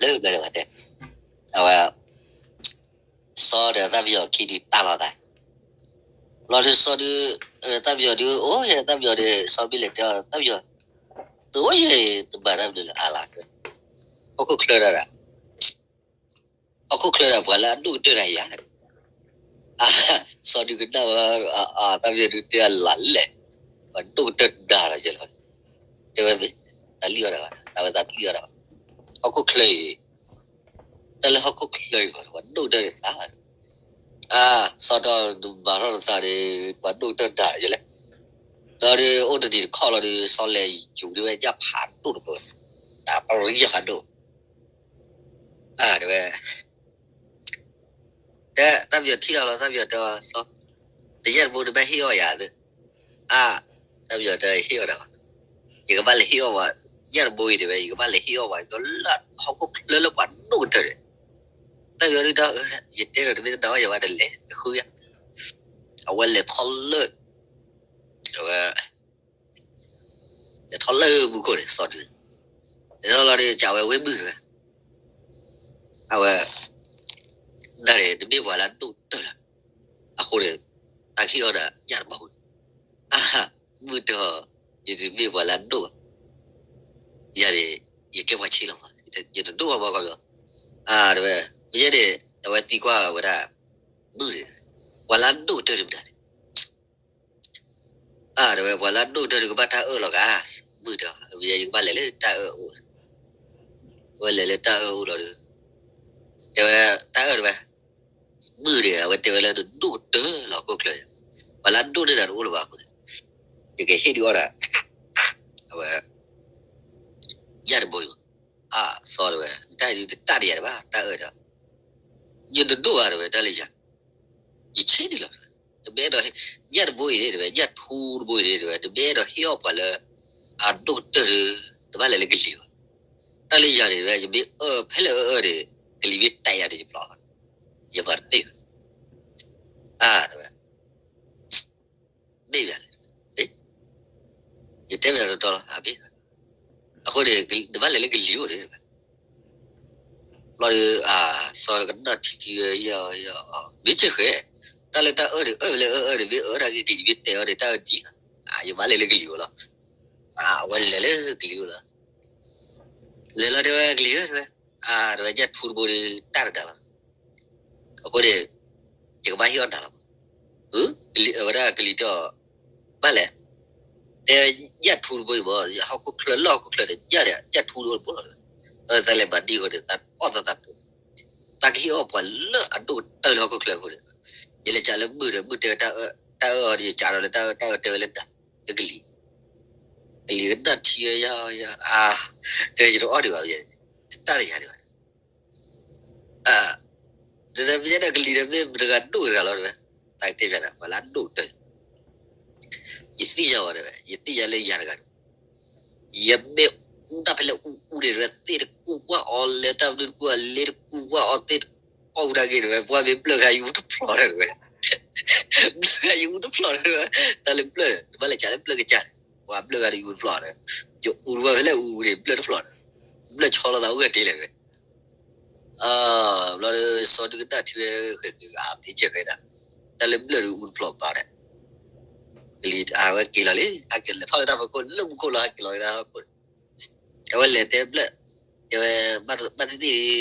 လၢဘျီန့ၣ်ဝဲတဲ, အဝဲ စီၤဒီးသၣ်ပယီၤခံဒုးတၢ်လီၤသး, ဘျီဒုးစီၤဒုး, သၣ်ပယီၤဒုး အိၣ်ယဲ သၣ်ပယီၤဒုး စီၤဘံၣ်လဲၤတဲအီၤ သၣ်ပယီၤ, သုအိၣ်ယဲ တဘၣ်တၢ်မနုၤလၢအါလီၤ, ဟီၣ်ခိၣ်ချၢဒၣ်ဒၣ်, ဟီၣ်ခိၣ်ချၢဒၣ်ပှၤလၢအဒိၣ်ကတၢၢ်ဒၣ်ယၤန့ၣ်, စီၤဒုးကနၣ်ဝဲ, သၣ်ပယီၤဒုးတဲအလၢ်လဲၣ်, ပှၤဒိၣ်ကတၢၢ်ဒၣ်လီၤယဲလီၤ, တဲဝဲမ့ၢ်, တၢ်လံၣ်အီၣ်ဒၣ်ဘၣ် တၢ်ဝဲသးတလံၣ်အီၣ်ဒၣ်ဘၣ်, ဟီၣ်ခိၣ်ချၢအံၤ တၢ်လၢဟီၣ်ခိၣ်ချၢအံၤ ပှၤဒိၣ်ကတၢၢ်ဒၣ်သးလီၤ, အါ, စီၤဒီးနမၤထီၣ်နသးန့ၣ် ပှၤဒိၣ်ကတၢၢ်ဒၣ်ယဲလဲၣ်, ဒီးဒုးအိၣ်တနံၤတခီလီၤဒုး စီၤလဲၤယူၤဒုးဝဲညၣ်ဖးဒိၣ်တဘိ, တၢ်ပရံညၣ်ဖးဒိၣ်, အါ, တဲဝဲ တဲ, သၣ်ပယီၤထံၣ်လီၤလီၤ သၣ်ပယီၤတဲအီၤ စီၤ, တညၣ်တဘိနဘၣ်ဟ့ၣ်အီၣ်ယၤသ့, အါ, သၣ်ပယီၤတဲဟ့ၣ်အီၣ်တၢ်ဘၣ်, ယကဘၣ်လဲၤဟ့ၣ်အီၣ်ပှၤ, ညၣ်တဘိအံၤတဲဝဲ ယကဘၣ်လဲၤဟ့ၣ်အီၣ်ပှၤကညီလၢဟီၣ်ခိၣ်ချၢလၢပှၤဒိၣ်ကတၢၢ်န့ၣ်, သၣ်ပယီၤဒုးတဲ, ယတဲဒီးတမ့ၢ်တဒၣ်ဝဲ ယဘၣ်တလဲၤတဃုယၤ, အဝဲလဲၤထီၣ်လၢ, အဝဲ လဲၤထီၣ်လၢမူခိၣ်န့ၣ် စီၤဒုး, လဲၤထီၣ်လီၤဒီး ကးဝဲဝ့ၢ်မုၢ်တဂၤ, အဝဲ, ဒၣ်န့ၣ် တမ့ၢ်ပှၤလၢအဒိၣ်ကတၢၢ်လီၤ, အဃိန့ၣ်, တၢ်ကဟ့ၣ်အီၣ်ဒီးညၣ်တဘိန့ၣ်, အါ, မုၢ်တဂၤ, ယတမ့ၢ်ပှၤလၢအဒိၣ်ဘၣ်, ယၤန့ၣ်, ယကဲပှၤဆံးလီၤမး, ယတဒိၣ်ဘၣ်မးကီၢ်ပယီၤ, အါ, တဲဝဲ, မ့ၢ်ယဲန့ၣ် အဝဲသံကွၢ်ဝဲဒၣ်, မုၢ်န့ၣ်, ပှၤလၢအဒိၣ်ကတၢၢ်န့ၣ်မတၤလဲၣ် အါ, တဲဝဲ ပှၤလၢအဒိၣ်ကတၢၢ်န့ၣ်ကဘၣ်တၢ်အၢၣ်လီၤဂၤ, မုၢ်တဲ, ယကဘၣ်လဲၤလၢတၢ်အၢၣ်အအိၣ်, အဝဲလဲၤလၢတၢ်အၢၣ်အအိၣ်လီၤဒီး, တဲဝဲ, တၢ်အၢၣ်တဲဝဲ, မုၢ်န့ၣ် အဝဲတဲဝဲလၢနဒိၣ်ကတၢၢ်လီၤဟီၣ်ခိၣ်ချၢ, ပှၤလၢအဒိၣ်န့ၢ်တၢ်တအိၣ်လၢၤဘၣ်အဃိန့ၣ်, ယကဟ့ၣ်ဒုးအီၣ်ဒၣ်, အဝဲ, ညၣ်တဘိအံၤ, အါ, စီၤတဲဝဲ, တၢ်ယတတၢ်တယၤတဘၣ် တၢ်အၢၣ်ဒီး, ယတဒိၣ်ဘၣ်တဲဝဲ တၢ်လၢယၤ ယဆံးဒံးလီၤ, တမ့ၢ်အဲၣ်ဒိး, ညၣ်တဘိအံၤန့ၣ်တဲဝဲ ညၣ်ထူတဘိအံၤန့ၣ်တဲဝဲ တမ့ၢ်အဲၣ်ဒိးဟ့ၣ်အီၣ်ပှၤလၢ, အဒိၣ်ကတၢၢ်ဒီး, တဘၣ်လဲၤလၢကလံၤဘၣ်, တၢ်လၢယၤန့ၣ်တဲဝဲ ယမ့ၢ်အၢၣ်ဖဲလဲၣ်အၢၣ်အၢၣ်န့ၣ်, ကလံၤမ့ၢ်တဲယၤန့ၣ်ယပျီလီၤ, ယမၤတပ့ၢ်ဘၣ်, အါ, မ့ၢ်ဘၣ်လဲၣ်, ယတဲမ့ၢ်တတီလီၤ, အဃိန့ၣ်, တဘၣ်လဲၤလၢကလံၤအိၣ်န့ၣ်, ဘျီဒီး, စီၤကနၣ်ထံထံဝဲ, မ့ၢ်စ့ၢ်ဃဲ, တၢ်လၢတၢ်အၢၣ်န့ၣ် အၢၣ်လၢအၢၣ်အၢၣ်န့ၣ် မ့ၢ်အၢၣ်ဒၣ်က့ၤကလံၤမ့ၢ်တဲအီၤန့ၣ် တၢ်အၢၣ်ဒ်လီၤ, ယဘၣ်လဲၤလၢကလံၤအိၣ်လီၤ, အဝဲလဲၤလၢကလံၤအိၣ်လီၤ, လဲၤလီၤတဲဝဲကလံၤဧၢ, တဲဝဲညၣ်ထူတဘိဒီး တၢ်တတၤလီၤ အဃိန့ၣ်, ယကဘၣ်ဟ့ၣ်အီၣ်တၢ်လီၤ, ဝဲဒၣ်ကလံၤတဲအီၤ, ဘၣ်လဲၣ်, တဲညၣ်ထူတဘိအံၤမ့ၢ် ဟီၣ်ခိၣ်ချၢလၢဟီၣ်ခိၣ်ချၢန့ၣ် ညၣ်န့ၣ် ညၣ်ထူတဘိလီၤ, သးလဲၤမၤဒ်အဃိန့ၣ် သးအီၣ်သးသး, သးကဟ့ၣ်အီၣ်ပှၤလၢအဒိၣ်ကတၢၢ်လၢဟီၣ်ခိၣ်ချၢအဃိန့ၣ်, ယလဲၤကးလၢမုၢ်ဒီး မုၢ်တဲဝဲတၢ်အၢၣ်, တၢ်အၢၣ်အီၤဒီး ယကးဒီးလၢတၢ်အၢၣ်, တၢ်အၢၣ်တဲဝဲလၢဒၣ်, လၢကလံၤ, ကလံၤကနၣ်ထံဝဲယၤ, အါ, တဲယတအီၣ်ဒံးဘၣ်, တၢ်တယၤဒံးဘၣ် ဒီးမ့ၢ်ယဲဒၣ်ကလံၤဒီးမ့ၢ်ပတဂၤဒိၣ်တဂၤလီၤတဲဝဲ, သးကတဲဖျါဒၣ် ပှၤလၢအဒိၣ်ကတၢၢ်, ယသ့ၣ်ညါဝဲတဲဝဲ, ယသ့ၣ်ညါလၢယၤတဂၤဒီး, ယမ့ၢ်အူတၢ်ဖဲလဲၣ်အူအူန့ၣ်တဲဝဲ သ့ၣ်တကူၣ်ပှၢ်အီၤလဲၤတၢ်မနုၤတကူၣ်အလဲၤတကူၣ်ပှၢ်အီၤသ့ၣ်တကူၣ်ပှၢ်အီၤသ့ၣ်တကူၣ်ပှၢ်အီၤတၢ်ဂ့ၤတဲဝဲ ပှၢ်မ့ၢ်ဘျၢၣ်ခါယအူတဖျိးတဲဝဲ, ဘျၢၣ်ခါယအူတဖျိးတဲဝဲ, တၢ်လၢဘျၢၣ်, တဘၣ်လဲၤကးလၢဘျၢၣ်ကစၢ်န့ၣ်, ပှၤဘျၢၣ်ခါဒီးယအူတဖျိးတဲ, ယအူတဖျိးဖဲလဲၣ်အူန့ၣ် ဘျၢၣ်တဖျိးတဲ, ဘျၢၣ်ဆီလီၤသးအိၣ်ဂဲၤတ့ၢ်လဲၣ်တဲဝဲ အါ, ဘျီဒီး စီၤဒုးကနၣ်ထံဝဲ, ဃဲးဃဲးအါ မ့ၢ်စ့ၢ်ဃဲးဒၣ်, တၢ်လၢဘျၢၣ်ဒီးအူတဖျိးဘၣ်ဒီး, ကလံၤအဝဲက့ၤလီၤလံ, ဟဲက့ၤလဲၤထီၣ်လၢတၢ်ဖီခိၣ်လၢမူခိၣ်လီၤ ဟဲက့ၤလီၤလၢဟီၣ်ခိၣ်န့ၣ်, အဝဲလဲၤတဲဘျၢၣ်, တဲဝဲ, ဘၣ်သ့ၣ်သ့ၣ်,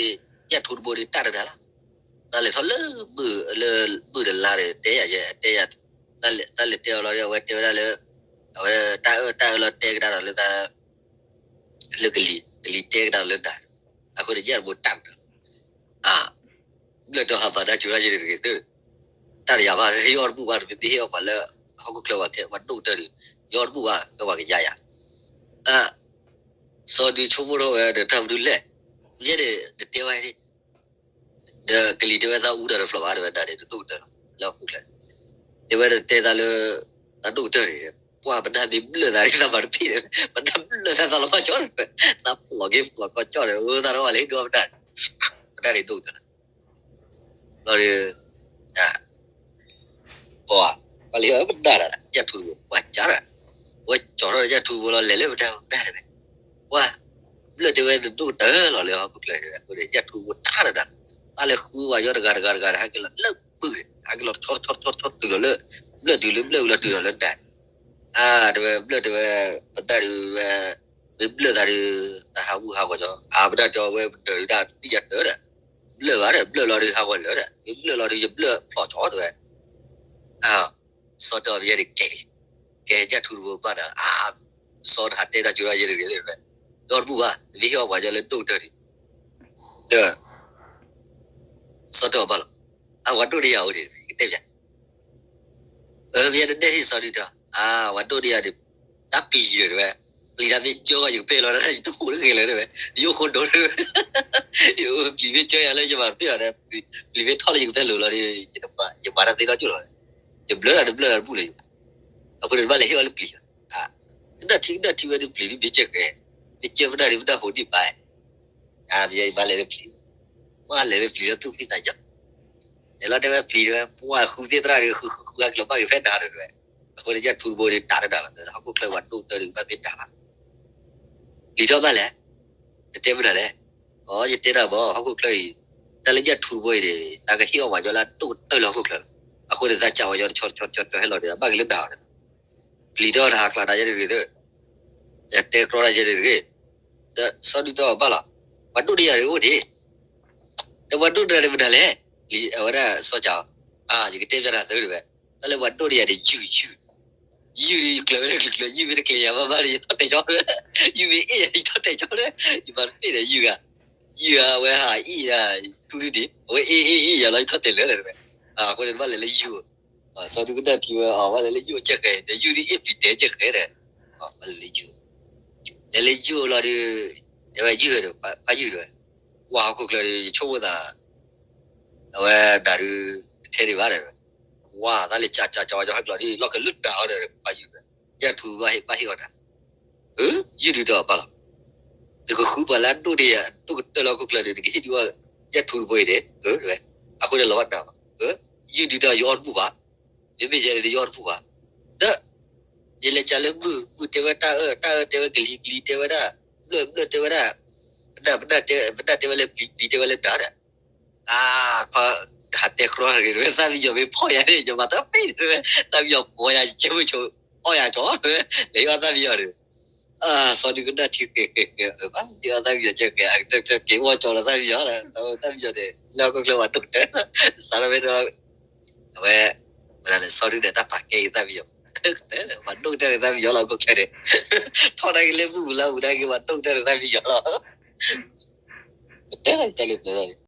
ညၣ်ထူတဘိဒီးတၢ်တတၤလီၤ, တၢ်လဲၤထီၣ်လၢ, လၢမုၢ်တလါဒီး တဲယၤယဲတဲယၤ, တၢ်လဲၤတဲအီၤလီၤဒီး အဝဲတဲဝဲဒၣ်လၢ, အဝဲ, တၢ်အၢၣ်တၢ်အၢၣ်လီၤတဲကဒါဒီးလၢတၢ် လၢကလံၤ, ကလံၤတဲကဒါလၢဒၣ်, အဃိန့ၣ် ညၣ်တဘိတၢ်တတၤလီၤ, အါ, ဘျၢၣ်ဒီးဟးမၤတၢ်ကၠိတၢ်ယဲန့ၣ်တဂ့ၤသၢ, တၢ်တယၤဘၣ် ဟ့ၣ်အီၣ်တဘူၣ်ဘၣ် တမ့ၢ်ဟ့ၣ်အီၣ်ပှၤလၢ, ဟီၣ်ခိၣ်ချၢပှၤကဲပှၤဒိၣ်ကတၢၢ်ဒီး, ယအီၣ်တဘူၣ်ဘၣ် ကဲပှၤကယါယၤ, အါ, စီၤဒုးဆိကမိၣ်ထီၣ်ဝဲဒီးတၢ်မနုၤလဲၣ်, ယဲန့ၣ် နတဲဝဲ ဒီးကလံၤတဲဝဲသးအူဒီးတဖျိးဘၣ် တဲဝဲဒၣ်န့ၣ် တဒိၣ်ကတၢၢ်လီၤ လၢဟီၣ်ခိၣ်ချၢ, တဲဝဲဒၣ်တဲသးလၢ, သးဒိၣ်ကတၢၢ်န့ၣ်, ပှၢ်ပနၢ်မ့ၢ်ဘျၢၣ်သးဒ်သးမၤတဖံးဒီး, ပနၢ်ဘျၢၣ်သးသးလီၤဘၣ်ကၠီဒီး, သးဖျိးက့ၤဖျိးကီၢ်ကၠီဒီး အဝဲသးထီၣ်ဝဲလၢဒိၣ်ပနၢ်န့ၣ်, ပနၢ်န့ၣ်ဒိၣ်ကတၢၢ်လီၤ, ဘျီဒီး, ပှၤ, ပှၤလၢပနၢ်ဒၣ် ညၣ်ထူတဘိ ပှၤကၢ်ဒၣ်, ဝဲကၠီထီၣ်ညၣ်ထူတဘိလီၤ လဲၤလၢပနၢ်ပနၢ်တဝဲ, ပှၤ, ဘျၢၣ်တဲဝဲတဒိၣ်ကတၢၢ်လီၤလၢဟီၣ်ခိၣ်ချၢန့ၣ် အဃိန့ၣ် ယၢ်ထူတဘိတၢ်တဒၣ်, ဘၣ်လဲၤဃုဝဲယီၤတဂၤတဂၤတဂၤ ဟဲက့ၤလီၤလၢပုၢ်န့ၣ် ဟဲက့ၤလီၤဆီဆီဆီဆီတုၤလီၤလၢ ဘျၢၣ်တုၤလၢဘျၢၣ်ဝံၤလီၤတုၤလီၤလၢဒၣ်, အါ တဲဝဲဘျၢၣ်တဲဝဲ ပဒၣ်ဒုးဝဲ မ့ၢ်ဘျၢၣ်သးဒုး တၢ်ဟးဂူာ်ဟးဂီၤကီး အါ ပဒၣ်တဲဝဲပဒၢးဒုးတၢ်သံယၤတၢၢ်ဒီး ဘျၢၣ်ဘၣ်ဒီး ဘျၢၣ်လီၤဒုးဟးဂီၤလၢာ်ဒီး မ့ၢ်ဘျၢၣ်လီၤဒုး ယဘျၢၣ်ဖျိးကီးတဲဝဲ အါ စီၤတဲအီၤ ပယဲဒုးကဲလံ, ကဲယၢ်ထူတဘိဘၣ်ဒီး အါ စီၤတဟးတဲတၢ်ကၠိဒီးယဲဒုးဂ့ၤတဲဝဲ, ယီၣ်တဘူၣ်ဘၣ် တမ့ၢ်ဟ့ၣ်အီၣ်ပှၤကညီလၢဒိၣ်ကတၢၢ်ဒံး, ဒီး စီၤတဲအီၤဘၣ်လီၤ, အဝဲဒိၣ်တယၤအိၣ်ဒံး ယကတဲပျး အၢမ့ၢ်တတဲဟံၣ်စီၤဒုးတဲ, အါ ဝဲဒိၣ်တယၤဒံး, တၢ်ပျံၤယဲတဲဝဲ, ပျံၤတၢ်မ့ၢ်ကၢယကပဲာ်လီၤတၢ် ယတအိၣ်တဂ့ၤလၢၤတဲဝဲ, ယအိၣ်ဃိဒိတဲဝဲ, ပျံၤမ့ၢ်ကၢယၤလၢယမၤပ့ၢ်အီၤဒီး, ပျံၤမ့ၢ်ထီၣ်လၢယကပဲာ်လိၤလီၤဒီး, ယမၤတၢ်သ့ဒီကၠိၢ်လီၤ, ယဘျၢတၢ်တဘျၢတၢ်တဘူၣ်လၢၤ, အဃိန့ၣ်တဘၣ်လဲၤဟ့ၣ်အီၤလၢပျံၤလီၤ, ကနၣ်ထံကနၣ်ထံဝဲဒုးပျံၤဒုးမ့ၢ်ကၢဃဲ, မ့ၢ်ကၢပနၢ်ဒုးပနၢ်ဟိးဒံးဘၣ် အါ ပယဲယဘၣ်လဲၤလၢပျံၤ, ပှၢ်လဲၤလၢပျံၤလၢသူၣ်ဖှံသးညီ, လဲၤလီၤတဲဝဲပျံၤတဲဝဲ ပှၢ်ဃုသ့ၣ်သရၣ်ဒီး ဃုဃုဃုအကလီၤဘၣ်က့ၤဖဲဒၣ်ဒီးတဲဝဲ, အဃိန့ၣ်ယၢ်ထူတဘိန့ၣ်တၢ်တဒၣ်လီၤ, ဟီၣ်ခိၣ်ချၢပှၤဒိၣ်ကတၢၢ်ဒုးဘၣ်မ့ၢ်တၢ်ဘၣ်, ပျံၤထီၣ်ဘၣ်လဲၣ်, တတဲမနုၤလဲၣ်, အိ ယတဲတၢ်ဘၣ် ဟီၣ်ခိၣ်ချၢအံၤ, တၢ်လၢယၢ်ထူတဘိအံၤန့ၣ် တၢ်ကဟ့ၣ်အီၣ်ပှၤကညီလၢအဒိၣ်ကတၢၢ်လၢဟီၣ်ခိၣ်ချၢလီၤ, အဃိန့ၣ်သးစၢ်ပှၤကညီတဆီတဆီတဆီတဆီဟဲလီၤဒီး ဘၣ်က့ၤလၢဒၣ်အီၤန့ၣ် ပျံၤထီၣ်တဟးကျါတၢ်ယဲဒုးဂ့ၤသၢ, ယတဲကြီတၢ်ယဲဒုးဂ့ၤ, ဒီးစီၤဒုးတဲအီၤဘၣ်လီၤ, ပှၤဒိၣ်တယၤဒုးအိၣ်ဒံး, ဒီးပှၤဒိၣ်တယၤဒုးမနုၤလဲၣ်, ပျံၤအဝဲဒၣ်စီၤစၢ်အီၤ, အါ ယကတဲပျးတၢ်သၢတဲဝဲ, တၢ်လၢပှၤဒိၣ်တယၤဒုးယုၢ်ယုၢ်, ယုၢ်ဒုးယကျၢၤဝဲဒၣ်ကျၢၤကျၢၤ ယုၢ်မ့ၢ်တကျဲၤယၤဘၣ်ဘၣ်ဒီး ယထီၣ်တဲာ်ကၠီတဲဝဲ, ယုၢ်မ့ၢ်အ့ၣ်ယၤ ယထီၣ်တဲာ်ကၠီတဲ, ယမၤတပ့ၢ်ဒီးယုၢ်ဂၤ, ယုၢ်ဂၤအဝဲဟးအ့ၣ်ယၤ, ထူဒုဒံး အဝဲအ့ၣ်အ့ၣ်အ့ၣ်ယၤလီၤ ယထီၣ်တဲာ်လၢာ်တဲဝဲ, အဃိန့ၣ်ဘၣ်လဲၤလၢယုၢ် စီၤဒုကနၣ်ထံဝဲအီၤ ဘၣ်လဲၤလၢယုၢ်ကဲဃဲ ဒီးယုၢ်ဒုးအ့ၣ်ပျံၤတဲာ်ကဲဃဲဒီး, ဘၣ်လဲၤလၢယုၢ်, လဲၤလၢယုၢ်လီၤဒီး, တဲဝဲယုၢ်ဒီး ပၢ်ယုၢ်တဲဝဲ, ဝါဟီၣ်ခိၣ်ချၢဒီး ယဆိကမိၣ်သး, အဝဲဒၣ်ဒုး, တထဲဒံးဘၣ်တဲဝဲ, ဝါသးလဲၤကၠးကၠးကၠးဝဲ ဟဲကျီၤဒ် လီၢ်ခၢၣ်လၢဒၣ်အီၤဒီး ပၢ်ယုၢ်တဲဝဲ, ယၢ်ထူဘၣ်ဟ့ၣ်အီၤတၢ် အၢ ယုၢ်ဒုးတဲအီၤဘၣ်လီၤ, နကဃုပှၤလၢအဒိၣ်ဒံးယၤ ဒိၣ်ကတၢၢ်လၢဟီၣ်ခိၣ်ချၢန့ၣ် နကဟ့ၣ်ဒုးအီၣ် ယၢ်ထူတဘိအံၤန့ၣ် အၢ တဲဝဲ, အဃိန့ၣ်လီၤဘၣ်တၢ်ဘၣ်, အၢ ယုၢ်ဒုးတဲအီၤ ယအီၣ်တဘူၣ်ဘၣ်, မ့မ့ၢ်ယဲန့ၣ် ယအီၣ်တဘူၣ်ဘၣ်, ဒီး ယလဲၤကၠးလၢမုၢ် မုၢ်တဲဝဲတၢ်အၢ တၢ်အၢတဲဝဲကလံၤ ကလံၤတဲဝဲဒၣ်, ဘျၢၣ် ဘျၢၣ်တဲဝဲဒၣ်, ပဒၣ် ပဒၣ်တဲဝဲလၢပျံၤ ပျံၤတဲဝဲလၢဒၣ်ဒီး အါ ခီ ဟးတဲကြီတဂ့ၤ တဲဝဲ သၣ်မံယီၤမ့ၢ်ဖီၣ်ယၤန့ၣ် ယမၤတပ့ၢ်တဲဝဲ သၣ်မံယီၤပိာ်ယၤ ယကဲမုၢ်ဆိ အီၣ်ယၤကၠီတဲဝဲ လဲၤဟ့ၣ်အီၣ်သၣ်မံယီၤန့ၣ်, အါ စီၤဒုကနၣ်ထံဃဲၤဃဲၤဃဲၤ အၢ ဘၣ်ဟ့ၣ်အီၣ်သၣ်မံယီၤကဲဃဲၤ အကတၢၢ်ကတၢၢ်က့ၤအိၣ်ကၠီလီၤသၣ်မံယီၤလီၤ သၣ်မံယီၤန့ၣ် လၢဟီၣ်ခိၣ်ချၢပှၤဒိၣ်ကတၢၢ် စးထီၣ်ဖဲန့ၣ် အဝဲ ဝဲဒၣ်န့ၣ် စီၤဒုန့ၣ် တၢ်ပာ်ကဲက့ၤသၣ်မံယီၤ ပှၤဒိၣ်ကတၢၢ်န့ၣ်သၣ်မံယီၤလီၤ ဟီၣ်ခိၣ်ချၢန့ၣ် ထီၣ်နာ်က့ၤလၢမုၢ်ပူၤလါပူၤနာ်က့ၤ ပှၤဒိၣ်ကတၢၢ်န့ၣ်သၣ်မံယီၤလီၤ တဲလၢပျၢၤလီၤန့ၣ်